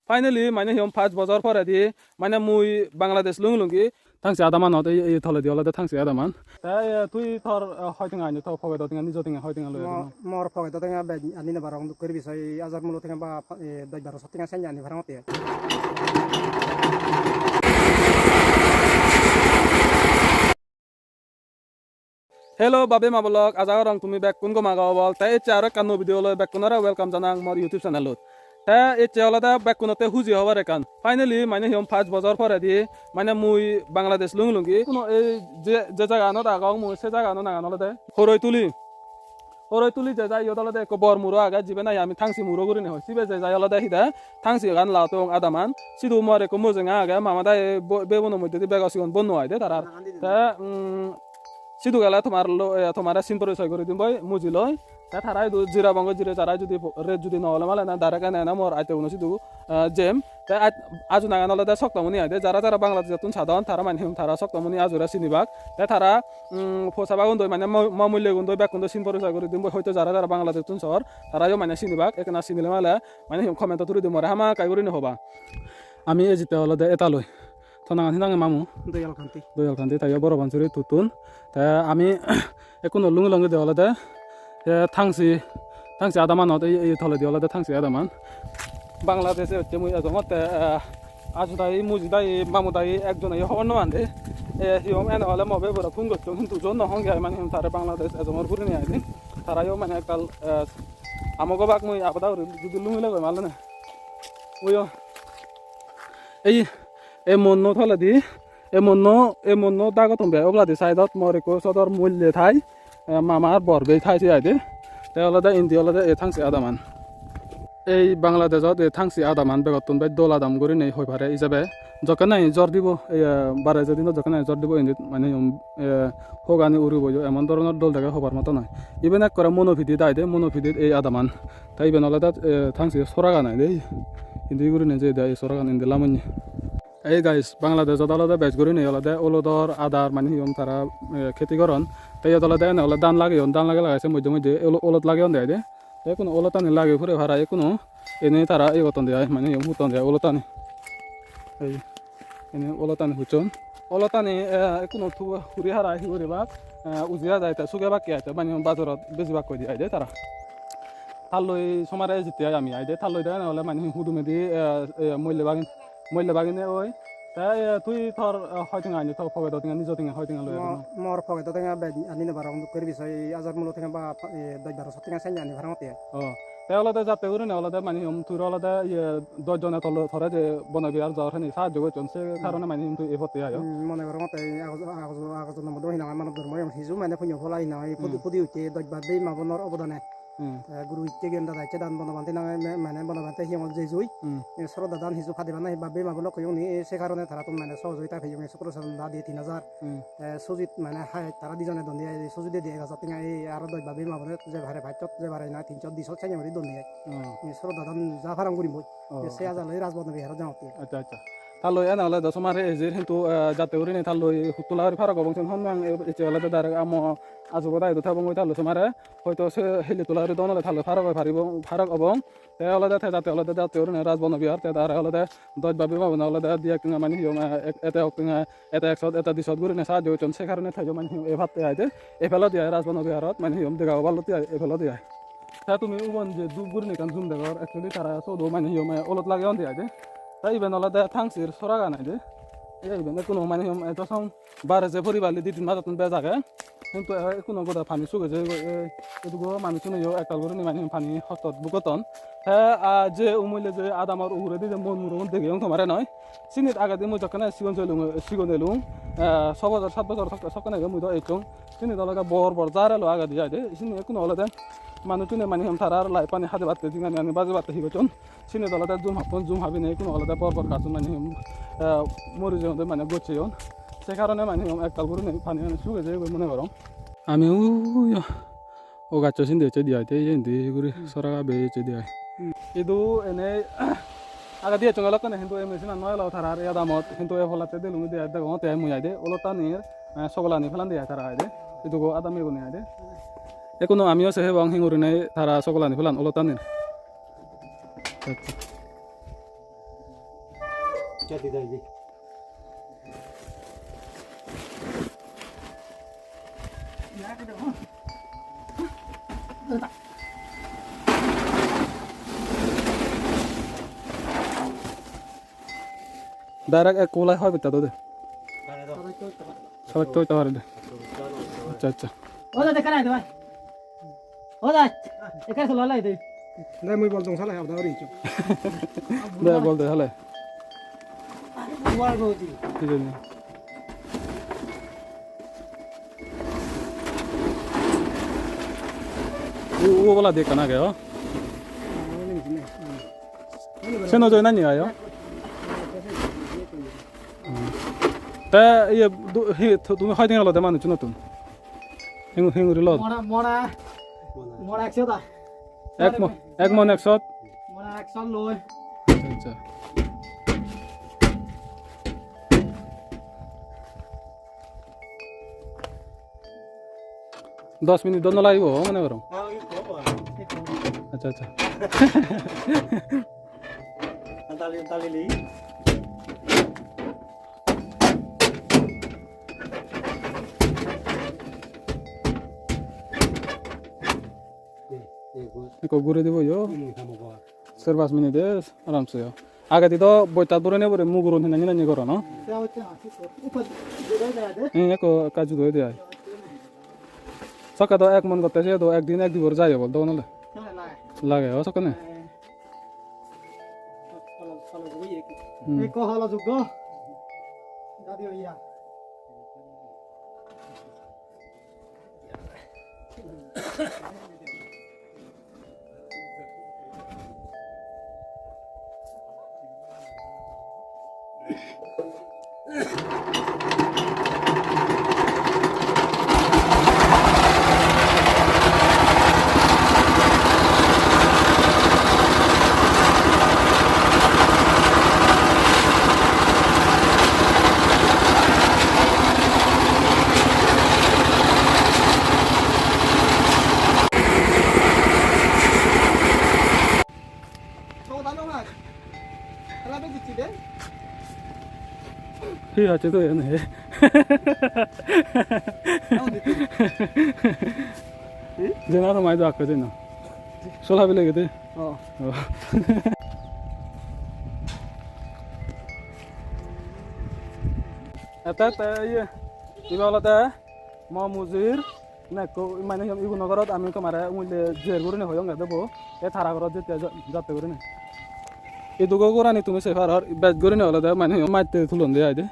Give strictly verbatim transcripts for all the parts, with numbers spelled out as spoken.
Finally, mane hi hom, pach bojor poredi, mane mui Bangladesh lungi lungi. Thangsi adamanot, ei, ei toledi olode Thangsi adaman. Te, eh, tui tor, eh, hoi tenga ani, tor pocket o tenga, nijo tenga hoi tenga loi? Mo-, ajon? Mor pocket o tenga bej ani no parong, duk guri bisoi hajar mulo tenga ba, eh, dosh baro so tenga sanne ani parong te. Hello, babe ma bolok, aja gorong tumi bekkun gom ago obol. Te ecche aro ekkan nuo video loi bekkunore welcome janang mor YouTube channelot. Te ecche olode bekkunotte huji hobar ekkan. Finally, mane hi hom, pach bojor poredi, mane mui Bangladesh lungi lungi. Kuno ei je, je jagaganot agong mui, se jagaganor nangan olode Horoituli. Horoituli je jai, iyot olode ekko bor muro age, jibe nahi ami Thangsi muro gurinei hoi. Sibe je jai olode hi de, Thangsi gan laotong adaman. Sidu mor ekko mojenga age, mama dagi bo-, bebono moddedi bego sigon bonno ai de tarar. Te, um, sidu gele tomar lo-, eh, tomare sin porichoi guri dim boi, muji loi. Te tara idu jira bongo, jire tara judi po-, ret judi no ole male na, direct ene ene mor atte uno sidu, eh, jem. Te aj-, aju nangan olode Soktomoni ai de. Jara jara Bangladesh-ottun sadon, tara mane hi hom, tara Soktomoni ajure sinibak. Te tara, um, posabagun doi mane mo-, mo mulle gun doi bekkun doi sin porichoi guri dim boi, hoito jara jara Bangladesh-ottun sor, tara yo mane sinibak, ekkena sinile male mane hi hom, comment-ot turi di more hamakkai gurinei hoba. Ami ejitte olode etaloi. To nangan hi nange mamu? Doyal Kanti. Doyal Kanti, te yo Boro Pansury tuttun. Te ami ekkuno lungi lungi de olode, eh, Thangsi, Thangsi adamanot, ei, ei toledi olode Thangsi adaman. Bangladesh-e ecche mui ejongotte, eh, aju dagi, muji dagi, mamu dagi ekjone yo hobor no pan de. Eh, hi hom, ene ole mo bebore phone gocchon, hintu jon no honge ai, mane hi hom, tare Bangladesh ejongor gurinei ai de. Tara yo mane ektal, eh, amo gobak mui abada guri judi lungi lego male na. Uyo. Ei, ei monno toledi, ei monno, ei monno dagottun bej oboladi side-ot mor ekko sodor mulle thai, eh, mamar bor bhei thai se ai de. Te olode indi olode ei Thangsi adaman. Ei Bangladesh-ot ei Thangsi adaman begottun bej dol adam gurinei hoi pare ijebe. Jokke nahi jor dibo, ei, eh, bare jedinot jokke nahi jor dibo, indi mane, um, eh, hogani uribo yo, emon doronor dol dege hobar moto noi. Iben ekkore mono pidit ai de, mono pidit ei adaman. Te iben olode, eh, Thangsi soragan ai de. Indi gurinei jei de ei soragan indi lamonne. Ei guys, Bangladeshot olode bej gurinei olode olodor, adar, mane hi hom, tara, eh, kheti goron. Te iyot olode ene ole dhan lageyon, dhan lage lage se moddhe moddhe olo-, olot lageyon de ai de. Te ekkuno olottani lageye pure para, ekkuno ene tara ye gotton de ai, mane hi hom, hutton de ai olottani. Ei, ene olottani hucchon. Olottani, eh, ekkuno tu huri hara hi guribak, eh, uji ejai te sugebakke ai te, mane bazarot bejibakkoi de ai de tara. Talloi somare ejitte ai ami ai de, talloi de ene ole mane hudumedi, eh, eh, molle bagin, molle bagine oi. Te, eh, tui tor, eh, hoi tenga ani, tor pocket-o tenga, nijo tenga hoi tenga loi? Mo-, ajon? Mor pocket-o tenga bej ani no parong, duk guri bisoi hajar mulo tenga ba, eh, dosh baro so tenga sanne ani parong te. Oh. Te olode jatte gurinei olode mane hi hom, tui olode iye dosh jone tolo tore je Bono Vihar jor hene sahajjo gocchon, se, hmm, karone mane hi hom tui ei potte ayo. Hmm, mone gorongotte ei agoj-, agoj-, agojono moddhe hi nang hoi, mane dhormo hiju mane punyo phola hi nang hoi, pudi, hmm, pudi utte dosh bab bei ma bonor obodane. Hmm. Te guru icche giyen dada icche dan Bono Bhante nange me-, mane Bono Bhante hi hom jejui. Hmm. E srodadan hiju padibar nahi bab bei ma bonokkun ni, e se karone tarattun mane sohojogita peyonge, Sukro Sadan da diye tin hajar. Hmm. Te Sujit mane hai tara dijone don diye, Sujit dedi ek hajar tenga, e aro dosh bab bei ma bone je bare pachshot, je bare na tinshot, dishot senne guri don diye. Hmm. E srodadan ja parong gurim boi. Oh, e se hajar loi Rajbana Vihar-ot jangotte. Accha, accha. Talloi ene olode somare ejir hintu, eh, jatte gurinei talloi huttun lagori parok obong sen hon pang, e, ecche olode direct amo ajubo dai do tebong oi talloi somare. Hoito se heli tula guri don ole talloi parok oi paribo, parok obong. Te olode te jatte olode jatte gurinei Rajbana Vihar, te tare olode dosh bab bei ma bone olode di ek tenga mane hi hom, eh, ek, ete ok tenga, ete ekshot, ete dishot gurinei sahajjo gocchon, se karone te mane hi hom e patte ai de, e pelodi ai Rajbana Vihar-ot mane hi hom dega oballotti ai, e pelodi ai. Te tumi ubon je dhup gurinei ekkan jhum degor, actually tara siyot o mane hi hom, eh, olot lageyon de ai de. Te iben olode Thangsir soragan ai de. Ei iben ekkuno mane hi hom, eh, ejo song bare je poribar di tin majottun bej age. Hintu, eh, ekkuno goda pani suge jeyegoi, eh, idugo manuchune yo ektal gurinei mane hi hom pani hostot bhugotton. Te, ah, je umullo je adamor uguredi je mon murogun degeyong tomare noi. Sinit agedi mui jokkene sigon elung, sigon elung, eh, so bojor, sat bojor sok-, sokken age mui do ejjong. Sinit olode bor bor jar elo agedi ai de. Sini ekkuno olode manuchune mane hi hom tarar life ani hajebatte, jinghani ani bajebatte hi gocchon. Sinit olode jum happon, jum habinei ekkuno olode bor bor gajchun mane hi hom, eh, mori jeyonde mane goccheyon. Se karone mane hi hom ektal gurinei pani ani suge jeyegoi mone gorong. Ami uyo. O gaccho sindi ecche di ai, te indi guri, hmm, soraga bej ecche di ai. Hmm. Idu ene agedi ecchonge lokkene hintu ei machine-an no elo tarar ei adamot, hintu ei polatte delunge di ai, degongotte ai mui ai de, olottanir, eh, sogolani pelande ai tara ai de. Idugo adamigune ai de. Ekkuno amiyo se hebong hingurinei tara sogolani pelan olottanir. Accha. Chati dai di. Direct ek kulai hoi bitta do de. Salak to oi pare de. Accha, accha. Oda dekha nai de bhai. Oda, ekar solo lai de. Dai mui bol dong sala, abda ori chu. Dai bol de sala. Buar go ji. Thik age. U, u oboladi ekkan age, o. Sen oi jai na ni ayo? Te iye du-, hi, tu-, tumi hoi din olode manuchunotun? Hing-, hinguri lod? Mora, mora, mora ekso da. Ek mo-, ek mon ekso? Mora ekso loi. Accha. Dos minute do no lagibo mone gorong. Accha, accha. Dali, dali li. Ekko guri dibo yo. Ser pas minute aramse yo. Agedi do boittat borene bore mugurun hinanni hinanni goro, no? Hmm, ekko ekka judo oide ai. Sokke do ek mon gotte se do ekdin ek dibor jai obol dogon ole. Lage, o sokkene. Hmm. Ekko holo juggo. Dadi oiya. Hi hacche to ene he. Jena to mai do akke jena. Sola bile gede. Oh. Oh. Ete, ete, iye. Ibe olode mo mujir. Nekko mane iguno gorot ami tomare umile jer gurinei hoyonge debo. E tara gorot jette ja-, jatte gurinei. Idugo gorani tumi sei paror, bej gurinei olode mane matte tulon de ai de.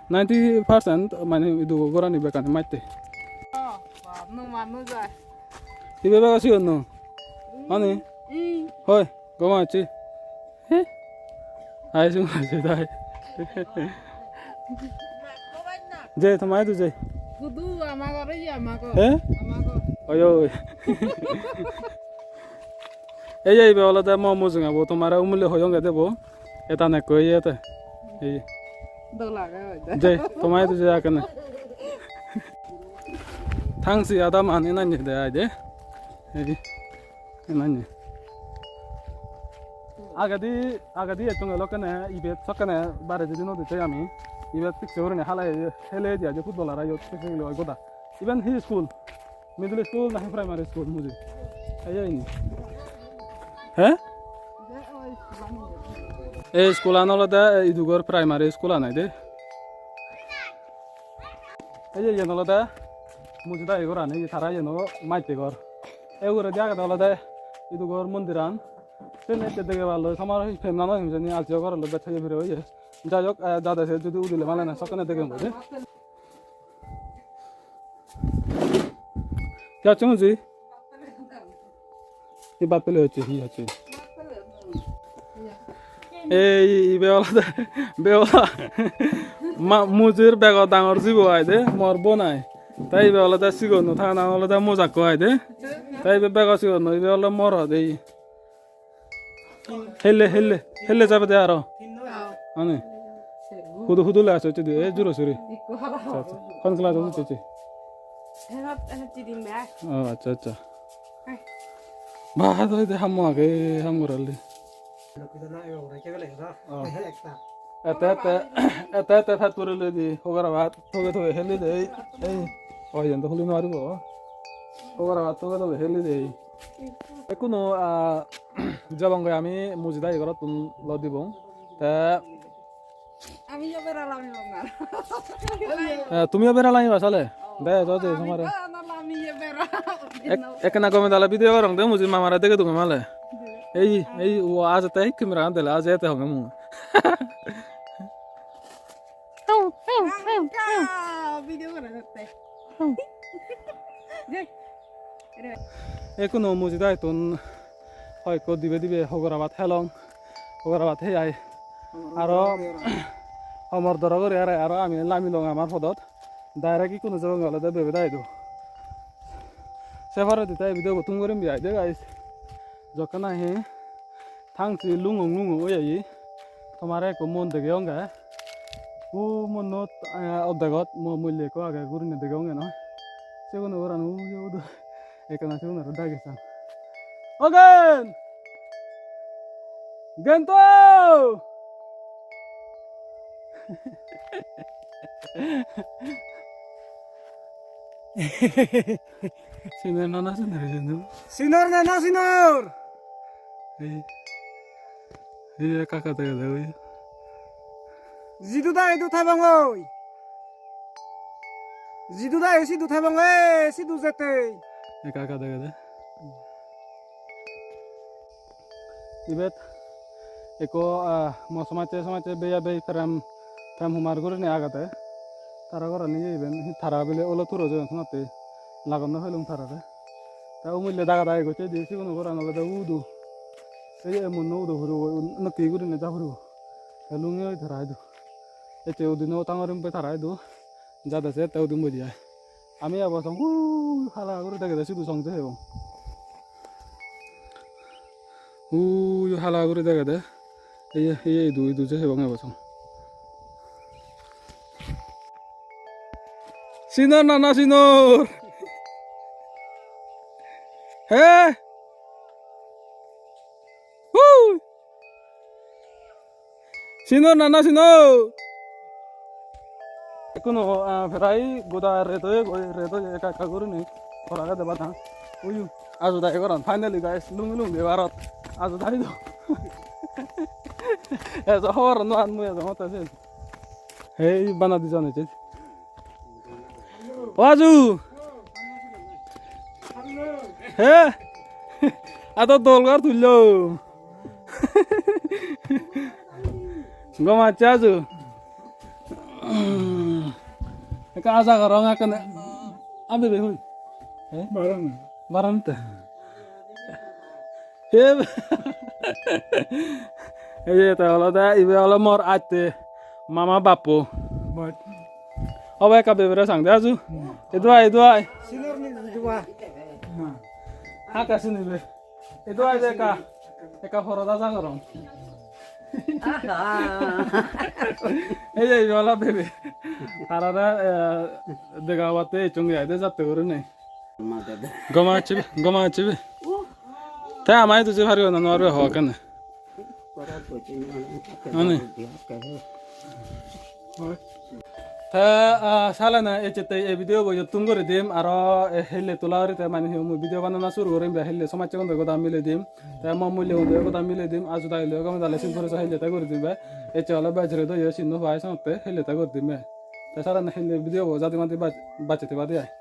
Ninety percent mane idugo gorani bekkani matte. Oh, bap, no manuj ai. Ibe bego sigon no? Ani? Mm. Hoi, goma achi. He? Ai sung achi dai. Je, tomai tu je. Kudu ama gor, iya ama gor. He? Ama gor. Oi, oi. Ei, ei, ibe olode mo mujunge bo, tomare umuli hoyonge de bo. Eta nekko iye te. Ei. Dol age oi de. Je, tomai tu je akene. Thangsi adam ani nanye de ai de. Ei. Enanye. Agedi, agedi ettung elokkene ibet sokkene bare judi nw ditte ami. Ibet picche gurinei hala hele diye je football ara iyot picche gili oi goda. Iben hi school? Middle school nahi primary school mujunge? Ei, ei ni. He? Ei school an olode idugor primary school an ai de. Ei je iyen olode mujunge ei goran, ei tara iyeno matte gor. Ei uguredi agede olode idugor mondiran. Sen ecche dege palloi, somar hi pem na no pem hijeni, ajiyo gorelloi bej hoye pire oye. Jai hok, eh, jade se judi udile male na, sokkene degem goi de. Hi hocche muji? Hi bhat pele hocche, hi hocche? Ei, ibe olode, ibe olode ma-, mujir bego dangor jibo ai de, mor bon ai. Te ibe olode sigon no, ta nang olode mojakko ai de. Te ibe bego sigon no, ibe olode morot ei. Helle, helle, helle jabe de aro. Ani? Hudu, hudu le aso chudi, e juro suri. Ikko hala. Acha, acha. Hon class ot ucche? Erat, erat chidi me. Oh, acha, acha. Hai. Ba, doi de ham age, ham goralli. Oh. Ete ete, ete ete pet puri loi di, hogor abat, toge toge heli de, ei, ei, oi, yen do huli no paribo. Hogor abat toge toge heli de. Ekkuno, ah, jabonge ami Muji dagi gorottun loi dibong. Te ami yo bera lami bonga. Eh, tumiyo bera lamiba sale? De, jo, de, somare. Ami bana lami ye bera. Ek-, ekkena gome dale video gorong de, Muji mamare dege dunge male. Ei, ei, o aje te camera an dele, aje te honge mu. Video gore jatte. Ekkuno Muji dagittun hoyekko dibe dibe hogor abat helong, hogor abat hei ai. Aro homor doro guri are, aro ami lamilong amar podot. Direct ekkuno jebonge olode bebe dagi do. Se poredi te video bo thum gurim bi ai de, guys. Jokke nahi thangchi lungong lungong oye ye. Tomare ekko mon degeyonge. O monot, eh, oddegot mo-, molle ekko age gurinei degeyonge noi. Sigun oboran uyo udo. Ekkana sigun aro dagi san. Ogen! Gento! Sinor na no sinor hijeni. Sinor na no sinor? Ei, ei kaka degede oi. Jidu da idu thebong oi. Jidu da e sidu thebong e, sidu jete. Ei kaka degede. Ibet ekko, ah, mo somajje, somajje beya bei prem, prem humar gurinei agede. Tara gorani ye iben, tara bile olo turo jeyon somatte. Lagon no pelung tarare. Te umille daga dagi gocche di, siguno goran olode udo. Ei emon no udo puribo, nokke gurinei ja puribo. Te lungi oi tara idu. Ecche udino tangorim pe tara idu. Jade se te udin boji ai. Ami ebo song, ui, hala guri degede, sidu song je hebong. Ui, hala guri degede. Iye, iye, idu, idu je hebong ebo song. Sinor na no sinor? He? Ui! Sinor na no sinor? Ekkuno, ah, prai goda ret oye goi, ret oye ekka ekka gurinei. Tor agede bana. Uyu, aju dagi goran. Finally, guys, lungi lungi ebarot. Aju dagi do. Ejo hobor no an mui ejo mate sen. Hei bana dijon ecche. O Aju! He? Ado dol gor tullo. Gom acche Aju? Ekka aja gorong ekkene. Ami be hui. He? Barang. Barang te. He. Ei je te olode ibe ole mor atte mama bappo. But obo ekka bebere sang de Aju. Hmm. Idu ai, idu ai. Sinor ni idu ai. Na. Haka sinibe. Idu ai de ekka. Ekka poroda jagorong. Aha. Ei je ibe ole bebe. Tarare, eh, dega obatte ecchonge ai de jatte gurinei. Goma acche be, goma acche be. Te amai tuje paribo na, no paribo ho kene. Ani. Te, ah, sale na ecche te ei video bo yottum guri dim, aro, eh, helle tola guri te mane hi mui video banana suru gurim be, helle somajje gun goda mile dim. Te mo mulle gun goda mile dim, Aju dagi loi gome dale sin pore so helle te guri dim be. Ecche ole bejere do yo sin no pai sonotte helle te guri dim be. Te sale na helle video bo jadi madi baj-, bacche te badi ai.